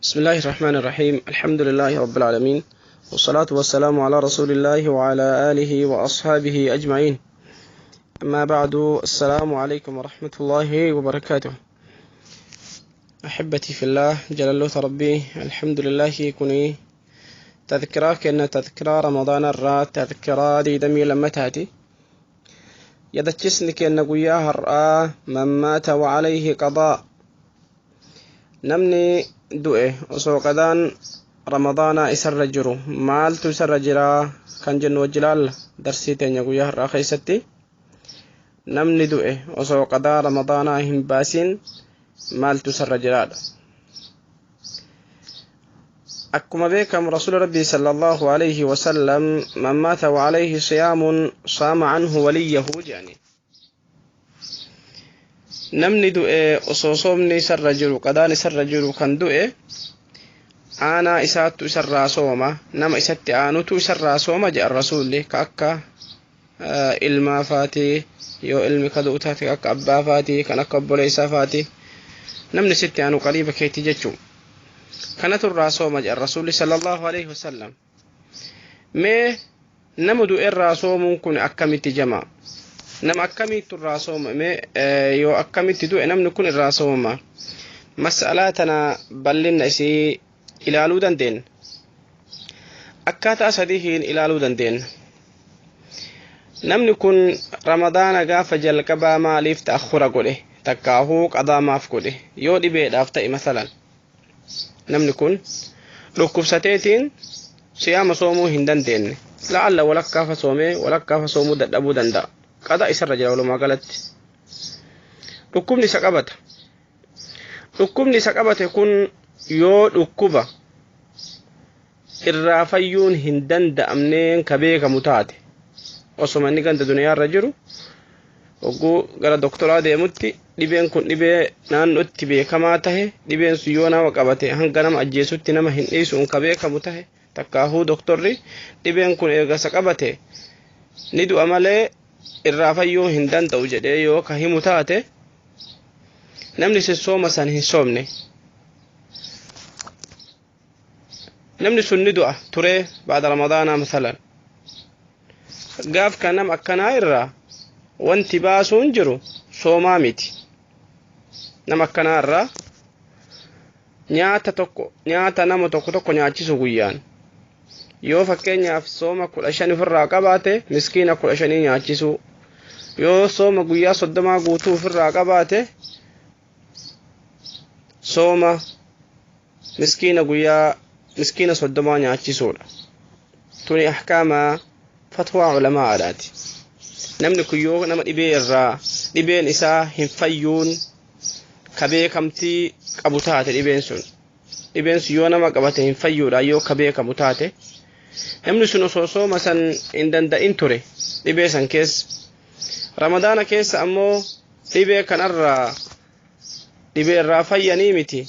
بسم الله الرحمن الرحيم، الحمد لله رب العالمين، والصلاة والسلام على رسول الله وعلى آله وأصحابه أجمعين. أما بعد، السلام عليكم ورحمة الله وبركاته. أحبتي في الله، جلالة ربي، الحمد لله. كوني تذكرى كأن تذكرى رمضان الرا تذكرى دي دمي لما تاتي يدتشسني كأن قياها الرا من مات وعليه قضاء. Namni du'e osoo qadaan Ramadaanaa isarra jiru maaltu isarra jiraa kan jennu wajji laalla darsii teenya guyyaa har'aa keessatti. Namni du'e osoo qadaa Ramadaanaa hin baasin maaltu isarra jiraadha. Akkuma beekamu, Rasuula Rabbii sallallahu alayhi wasallam "Man maata wa alayhi siyaamun saama anhu waliyyahu" jedhani. Namni du'e osoo soomni isarra jiru, qadaan isarra jiru kan du'e, aanaa isaattu isarraa sooma, nama isatti aanutu isarraa sooma jedhan Rasuulli. Ka akka ilmaa faatii, yoo ilmi ka du'u taate, akka abbaa faatii, kan akka obboleessaa faatii, namni sitti aanu qariiba keetii jechuu kanatu irraa sooma jedhan Rasuulli sallallahu alaihi wasallam. Mee nama du'e irraa soomuun kun akkamitti jama? Nama akkamiitu irraa sooma? Mee yoo akkamitti du'e namni kun irraa sooma? Mas'alaa tana bal'inna isii ilaaluu dandeenya. Akkaataa sadiihiin ilaaluu dandeenya. Namni kun Ramadaana gaafa jalqabaa maaliif ta'akhura godhe, takkaahuu qadaa maaf godhe? Yoo dhibeedhaaf ta'e, masalan namni kun dhukkubsateetiin siyaama soomuu hin dandeenye, la'alla walakkaafa soomee walakkaafa soomuu dadhabuu danda'a. Qadaa isarra jira. Walumaa galatti dhukkubni isa qabata. Dhukkubni isa qabate kun yoo dhukkuba irraa fayyuun hin danda'amneen ka beekamu taate, osoma inni ganda duniyaarra jiru hogguu gara doktoraa deemutti dhibeen kun dhibee naannootti beekamaa tahe, dhibeen sun yoo nama qabate hanga nama ajjeesutti nama hin dhiisuun ka beekamu tahe, takkaahuu doktorri dhibeen kun eegasa qabate ni du'a malee irraa fayyuu hin danda'u jedhee yoo ka himu taate, namni sin sooma san hin soomne, namni sun ni du'a turee baada Ramadaanaa masalan. Gaaf kan nama akkanaa irraa wanti baasuun jiru soomaa miti. Nama akkanaa irraa nyaata tokko, nyaata nama tokko tokko nyaachisu guyyaan. Yoo fakkeenyaaf sooma 15 ofirraa qabaate, miskiina 15 nyaachisuu. Yoo sooma guyyaa 30 guutuu ofirraa qabaate, sooma miskiina guyyaa miskiina 30 nyaachisuudha. Tuni ahkaama fatwaa ulamaadhaati. Namni kun yoo nama dhibee irraa dhibeen isaa hin fayyuun ka beekamtii qabu taate, dhibeen sun yoo nama qabate hin fayyuudha yoo ka beekamu taate, namni sun osoo sooma san hin danda'in ture dhibee san keessa, Ramadaana keessa ammoo dhibee kanarraa dhibee irraa fayyanii miti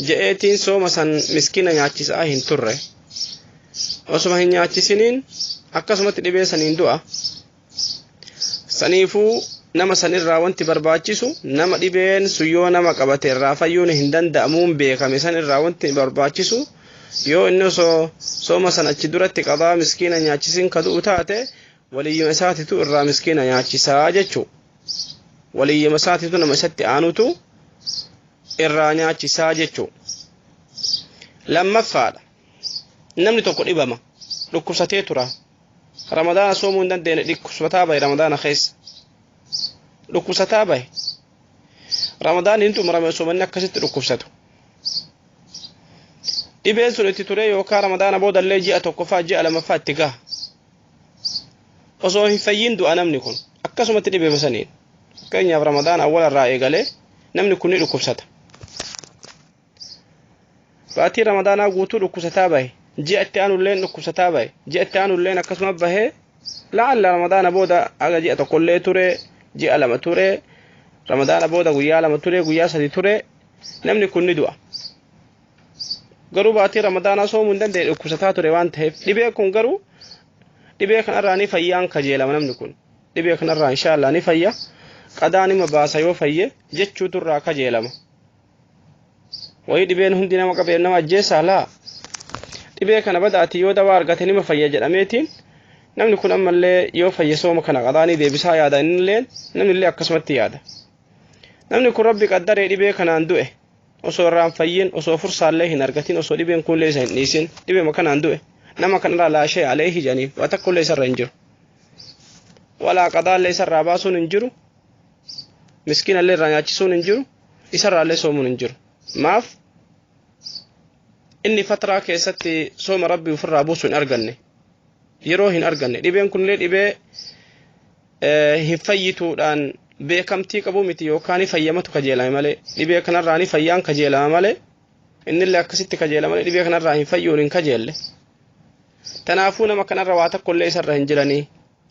je'eetiin sooma san miskiina nyaachisaa hin turre, osuma hin nyaachisiniin akkasumatti dhibee saniin du'a. Saniifuu nama sanirraa wanti barbaachisu, nama dhibeen sun yoo nama qabate irraa fayyuun hin danda'amuun beekame san irraa wanti barbaachisu, yoo inni osoo sooma san achi duratti qadaa miskiina nyaachisin ka du'u taate, waliyyuma isaatitu irraa miskiina nyaachisaa jechuu. Waliyyuma isaatitu, nama isatti aanutu irraa nyaachisaa jechuu. Lammaffaadha, namni tokko dhibama, dhukkubsatee tura. Ramadaana soomuu hin dandeenye, dhukkubsataa bahe. Ramadaana keessa dhukkubsataa bahe. Ramadaan hin xumurame osoo manni akkasitti dhukkubsatu. Dhibeen sun itti ture yookaan Ramadaana boodallee ji'a tokkoffaa, ji'a lamaffaa itti gaha. Osoo hin fayyin du'a namni kun akkasumatti dhibee saniin. Fakkeenyaaf Ramadaana awwala irraa eegalee namni kun ni dhukkubsata. Baatii Ramadaanaa guutuu dhukkubsataa bahe. Ji'a itti aanulleen dhukkubsataa bahe. Ji'a itti aanulleen akkasuma bahee, la'alla Ramadaana booda aga ji'a tokkollee ture, ji'a 2 ture, Ramadaana booda guyyaa 2 ture, guyyaa 3 ture, namni kun ni du'a. Garuu baatii Ramadaanaa soomuu hin dandeenye, dhukkubsataa ture waan ta'eef. Dhibee kun garuu dhibee kanarraa ni fayyaan kajeelama. Namni kun dhibee kanarraa inshaallah ni fayya, qadaa nima baasa yoo fayye jechuutu irraa kajeelama. Wayii dhibeen hundi nama qabee nama ajjeesaa laa? Dhibee kana badaati yoo dawaa argate nima fayya jedhameetiin namni kun ammallee yoo fayye sooma kana qadaanii deebisaa yaada. Innillee namnillee akkasumatti yaada. Namni kun Rabbi qaddaree dhibee kanaan du'e, osoo irraan fayyin, osoo fursaallee hin argatin, osoo dhibeen kunillee isa hin dhiisin dhibeema kanaan du'e. Nama kanarraa laashee aleehi jedhaniin waa takkollee isarra hin jiru. Walaa qadaallee isarraa baasuun hin jiru, miskiinallee irraa nyaachisuun hin jiru, isarraallee soomuun hin jiru. Maaf? Inni fatraa keessatti sooma Rabbi ofirraa buusu hin arganne, yeroo hin arganne. Dhibeen kunillee dhibee hin fayyituudhaan beekamtii qabu miti, yookaan fayyamatu kajeelame malee. Dhibee kanarraa ni fayyaan kajeelama malee, innillee akkasitti kajeela malee, dhibee kanarraa hin fayyuun hin kajeelle. Tanaafuu nama kanarra waa tokkollee isarra hin jiranii,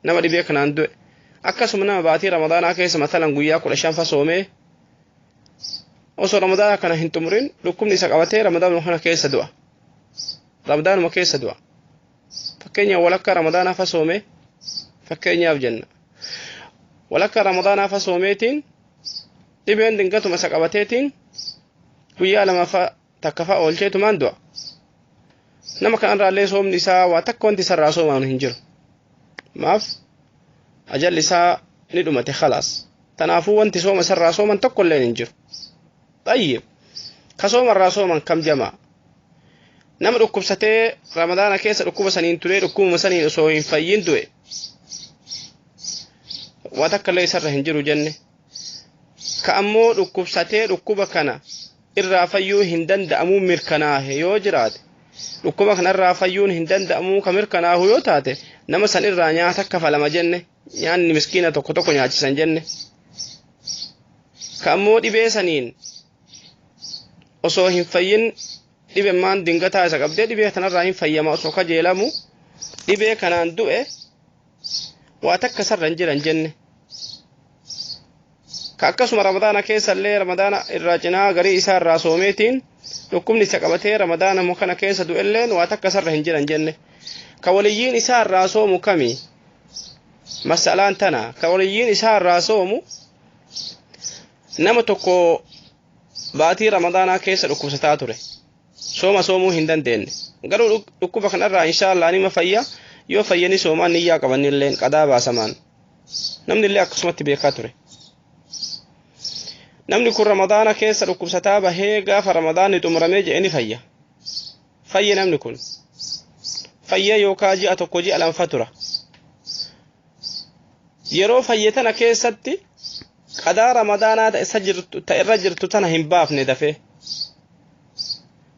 nama dhibee kanaan du'e. Akkasuma nama baatii Ramadaanaa keessa matalan guyyaa 15 fa soomee, osoo Ramadaana kana hin xumurin dhukkubni isa qabatee Ramadaanuma kana keessa du'a. Ramadaanuma keessa du'a. Fakkeenyaaf walakkaa Ramadaanaa fa soomee, fakkeenyaaf jenna, walakkaa Ramadaanaa fa soomeetiin dhibeen dingatuma isa qabateetiin guyyaa 2 fa takka fa oolcheetumaan du'a. Nama kanarraallee soomni isaa waa takka wanti isarraa soomaan hin jiru. Maaf? Ajalli isaa ni dhumate, khalaas. Tanaafuu wanti sooma isarraa sooman tokkolleen hin jiru. Xayyib, ka sooma irraa sooman kam jamaa? Nama dhukkubsatee Ramadaana keessa dhukkuba saniin turee, dhukkubuma saniin osoo hin fayyin du'e, waa takka illee isarra hin jiru jenne. Ka ammoo dhukkubsatee dhukkuba kana irraa fayyuu hin danda'amuu mirkanaahe yoo jiraate, dhukkuba kanarraa fayyuun hin danda'amuu ka mirkanaahu yoo taate, nama san irraa nyaata kafalama jenne, nyaanni miskiina tokko tokko nyaachisan jenne. Ka ammoo dhibee saniin osoo hin fayyin, dhibemmaan dingataa isa qabdee, dhibee kanarraa hin fayyama osoo kajeelamu dhibee kanaan du'e, waa takka sarra hin jiran jenne. Ka akkasuma Ramadaana keessa illee Ramadaana irraa cinaa garii isaa irraa soomeetiin dhukkubni isa qabatee Ramadaana kana keessa du'elleen, waa takka sarra hin jiran jenne. Ka waliyyiin isaa irraa soomu kami? Masalaan tana. Ka waliyyiin isaa irraa soomu, nama tokko baatii Ramadaanaa keessa dhukkubsataa ture, sooma soomuu hin dandeenye, garuu dhukkuba kanarraa inshaallah nima fayya, yoo fayyani soomaan niyyaa qabanilleen qadaa baasamaan, namni illee akkasumatti beekaa ture. Namni kun Ramadaana keessa dhukkubsataa bahee, gaafa Ramadaanni xumuramee jedhe ni fayya. Fayye. Namni kun fayya yookaa ji'a 1, ji'a 2 tura. Yeroo fayye tana keessatti qadaa Ramadaanaa ta irra jirtu tana hin baafne. Dafee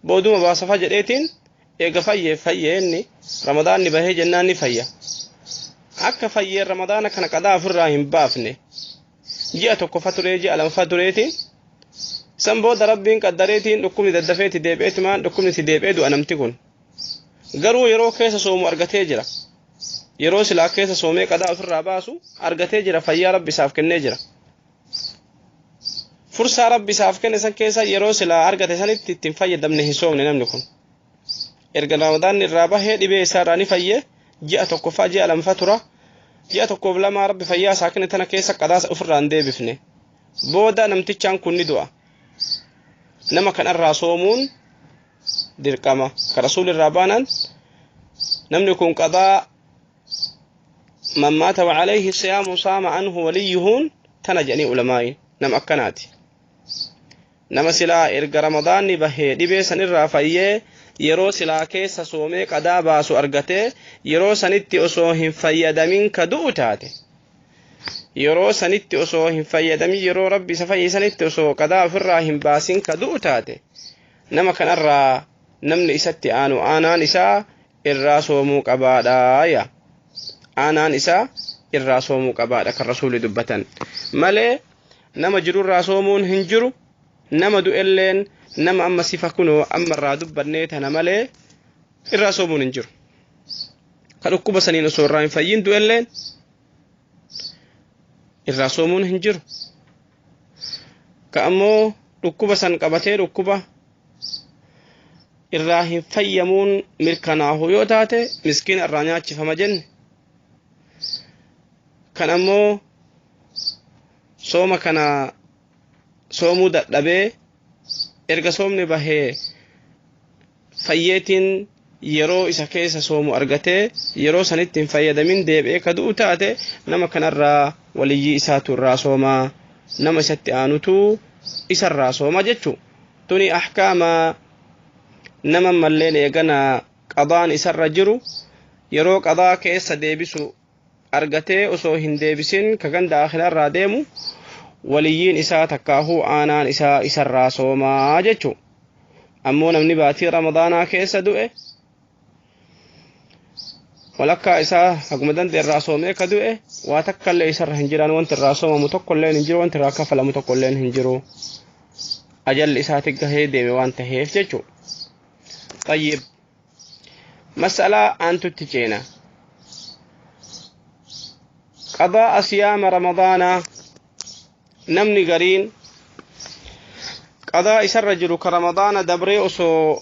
booduma baasafa jedheetiin eega fayye. Fayye inni Ramadaanni bahee jennaan ni fayya. Akka fayyeen Ramadaana kana qadaa ofirraa hin baafne. Ji'a 1 fa turee, ji'a 2 fa tureetiin, san booda Rabbiin qaddareetiin dhukkubni daddafeeti deebi'eetumaan dhukkubni itti deebi'ee du'a. Namti kun garuu yeroo keessa soomu argatee jira. Yeroo silaa keessa soomee qadaa ofirraa baasu argatee jira. Fayyaa Rabbi isaaf kennee jira. Fursaa Rabbi isaaf kenne san keessa yeroo silaa argate sanitti ittiin fayyadamne, hin soomne. Namni kun erga Ramadaanni irraa bahee dhibee isaa irraa ni fayye. Ji'a tokkoffaa, ji'a lamfa tura. Ji'a 1f 2 Rabbi fayyaa isaa kenne tana keessa qadaasa ofirraa hin deebifne. Booda namtichaan kun ni du'a. Nama kanarraa soomuun dirqama ka Rasuul irraa baanaan namni kun qadaa من مات وعليه صيام صام عنه وليه tana jedhanii ulamaa'iin. Nama akkanaati, nama silaa erga Ramadaanni bahee dhibee san irraa fayyee yeroo silaa keessa soomee qadaa baasu argatee, yeroo sanitti osoo hin fayyadamin ka du'u taate, yeroo sanitti osoo hin fayyadamin, yeroo Rabbi isa fayyisanitti osoo qadaa ofirraa hin baasin ka du'u taate, nama kanarraa namni isatti aanu, aanaan isaa irraa soomuu qabaadha. Ya, aanaan isaa irraa soomuu qabaadha kan Rasuulli dubbatan malee, nama jirurraa soomuun hin jiru. Nama du'elleen nama amma sifa kunoo amma irraa dubbannee tana malee irraa soomuun hin jiru. Ka dhukkuba saniin osoo irraa hin fayyin du'elleen irraa soomuun hin jiru. Ka ammoo dhukkuba san qabatee dhukkuba irraa hin fayyamuun mirkanaahu yoo taate, miskiina irraa nyaachifama jenne. Kan ammoo sooma kana soomuu dadhabee Erga soomni bahee fayyeetiin yeroo isa keessa soomu argatee yeroo sanitti hin fayyadamin deebi'ee ka du'u taate, nama kanarraa waliyyii isaatu irraa soomaa, nama isatti aanutu isarraa sooma jechuu. Tuni ahkaama nama malleen eegana qadaan isarra jiru yeroo qadaa keessa deebisu argatee osoo hin deebisin ka ganda akhirarraa deemu, waliyyiin isaa takkaahuu aanaan isaa isarraa soomaa jechuu. Ammoo namni baatii Ramadaanaa keessa du'e, walakkaa isaa haguma danda'e irraa soomee ka du'e, waa takkallee isarra hin jiran. Wanti irraa soomamu tokkolleen hin jiru, wanti irraa kafalamu tokkolleen hin jiru, ajalli isaati gahee deeme waan taheef jechuu. طيب، مسألة أنتو تجينا قضاء صيام رمضان. Namni gariin qadaa isarra jiru ka Ramadaana dabree osoo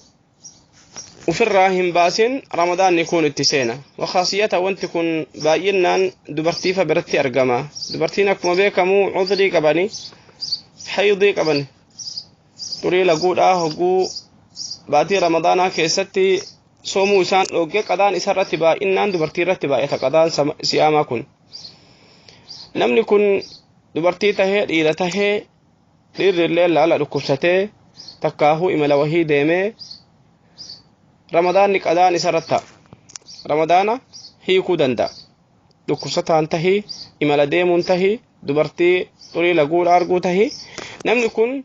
ufirraa hin baasin Ramadaanni kun itti seena. Wakaasiyata wanti kun baay'inaan dubartiifa biratti argama. Dubartiin akkuma beekamu cudrii qabani, haydii qabani, xurii laguudhaa hogguu baatii Ramadaanaa keessatti soomuu isaan dhoogge, qadaan isarratti baay'inaan dubartii irratti baay'ata qadaan siyaamaa kun. Namni kun dubartii tahee dhiira tahee, dhiirri illee laala dhukkubsatee takkaahuu imala wahii deemee Ramadaanni qadaan isarratti ta'a. Ramadaana hiikuu danda'a. Dhukkubsataan tahii, imala deemuun tahii, dubartii xurii laguudha arguu tahii, namni kun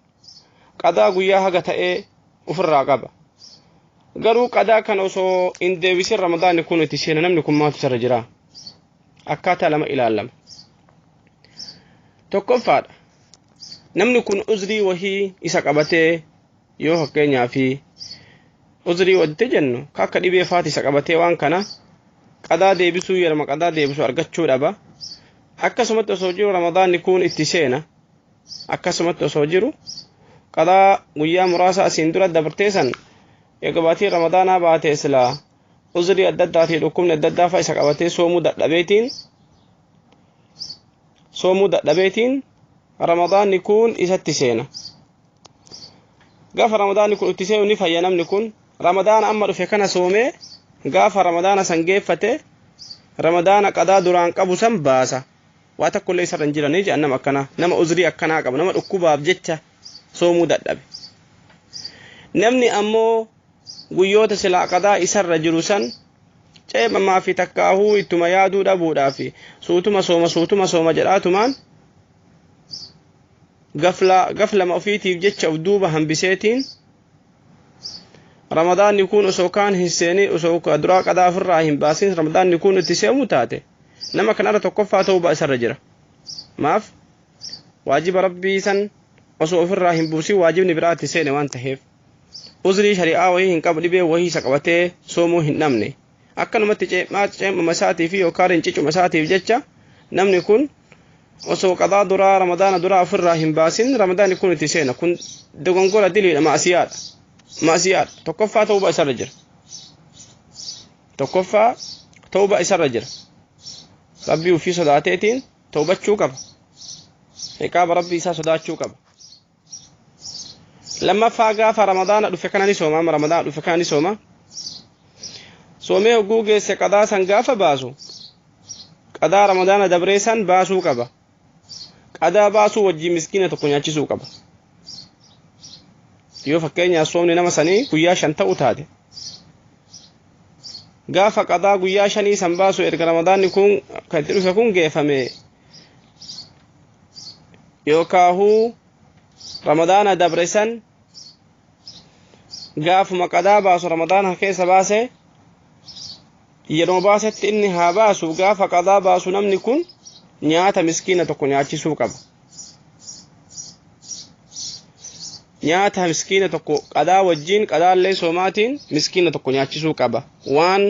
qadaa guyyaa haga ta'ee ofirraa qaba. Garuu qadaa kana osoo hin deebisin Ramadaanni kun itti seena, namni kun maaltu isarra jira? Akkaataa lama ilaalama. Tokkoffaadha, namni kun uzrii wahii isa qabatee yoo fakkeenyaa fi uzrii wanti jennu ka akka dhibee faati isa qabatee, waan kana qadaa deebisuu yeruma qadaa deebisu argachuu dhaba. Akkasumatti osoo jiru Ramadaanni kun itti seena. Akkasumatti osoo jiru qadaa guyyaa muraasa asiin dura dabartee san eega baatii Ramadaanaa baatee silaa uzrii adda addaatii dhukkubni adda addaa fa isa qabatee soomuu dadhabeetiin Ramadaanni kun isatti seena. Gaafa Ramadaanni kun itti seenu ni fayya. Namni kun Ramadaana amma dhufe kana soomee gaafa Ramadaana san geeffate Ramadaana qadaa duraan qabu san baasa. Waa tokkollee isarra hin jiranii jedhan. Nama akkanaa, nama uzrii akkanaa qabu, nama dhukkubaaf jecha soomuu dadhabe. Namni ammoo guyyoota silaa qadaa isarra jiru san ceemamaa fi takkaahuu ittuma yaaduu dhabuudhaa fi suutuma sooma, suutuma sooma jedhaatumaan gafla gaflama ofiitiif jecha uf duuba hambiseetiin Ramadaanni kun osoo kaan hin seenin, osoo duraa qadaa ofirraa hin baasin Ramadaanni kun itti seemu taate, nama kanarra tokkoffaa ta'uu isarra jira. Maaf? Waajiba Rabbii san osoo ofirraa hin buusin waajibni biraa itti seene waan taheef. Uzrii shari'aa wahii hin qabu, dhibee wahii isa qabatee soomuu hin dhabne. Akkanumatti ceemaa ceemama isaatii fi yookaan rincicuma isaatiif jecha namni kun osoo qadaa duraa Ramadaana duraa ofirraa hin baasin Ramadaanni kun itti seena, kun dogongora diliidha, ma'asiyaadha, ma'asiyaadha. Tokkoffaa ta'uu isarra jira. Tokkoffaa tawba isarra jira. Rabbii ufii sodaateetiin tawbachuu qaba, iqaaba Rabbii isaa sodaachuu qaba. Lammaffaa, gaafa Ramadaana dhufe kana ni sooma. Amma Ramadaana dhufe kana ni sooma. Soomee hogguu geesse qadaa san gaafa baasu, qadaa Ramadaana dabree san baasuu qaba. Qadaa baasuu wajjin miskiina tokko nyaachisuu qaba. Yoo fakkeenyaaf soomni nama sanii guyyaa 5 ta'u taate, gaafa qadaa guyyaa 5 san baasu erga Ramadaanni kun kan itti dhufe kun geeffame yookaahuu Ramadaana dabre san gaafuma qadaa baasu Ramadaana keessa baase, yeroo baasetti inni haa baasu. Gaafa qadaa baasu namni kun nyaata miskiina tokko nyaachisuu qaba. Nyaata miskiina tokko qadaa wajjiin, qadaallee soomaatiin miskiina tokko nyaachisuu qaba, waan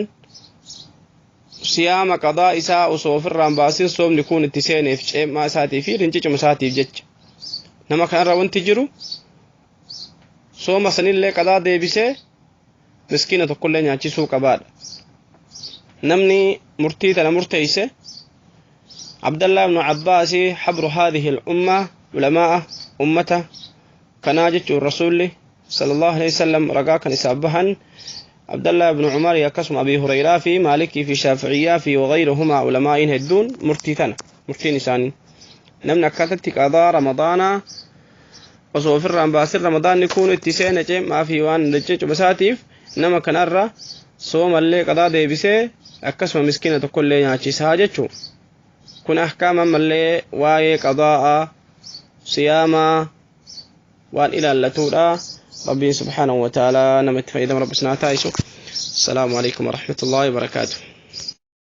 siyaama qadaa isaa osoo ofirraan baasin soomni kun itti seeneef, ceemaa isaatii fi rincicuma isaatiif jecha. Nama kanarra wanti jiru sooma sanillee qadaa deebisee miskiina tokkollee nyaachisuu qabaadha. Namni murtii tana murteeyse Abdallah ibnu Abbaasi, حبر هذه الأمة, ulamaa'a ummata kanaa jechuun Rasuulli Sallallahu alaihi wasallam ragaa kan isaaf bahan Abdallah ibn Umar, akkasuma Abi Hurayraa fi Maalikii fi Shaaficiyyaa fi wagayruhumaa, ulamaa'iin hedduun murtii tana murtiin isaanii namni akkaatatti qadaa Ramadaanaa osoo ofirraan baasin Ramadaanni kun itti seene ceemaa fi waan dachee cubasaatiif, nama kanarra soomallee qadaa deebisee akkasuma miskiina tokkollee nyaachisaa jechuu. Kun ahkaama ammallee waa'ee qadaa'a siyaamaa waan ilaallatuudha. Rabbiin subhaanahu wa ta'aalaa nama itti fayyadamu rabbi isin haa taasisu. Assalaamu alaikum warahmatullaahi wabarakaatuh.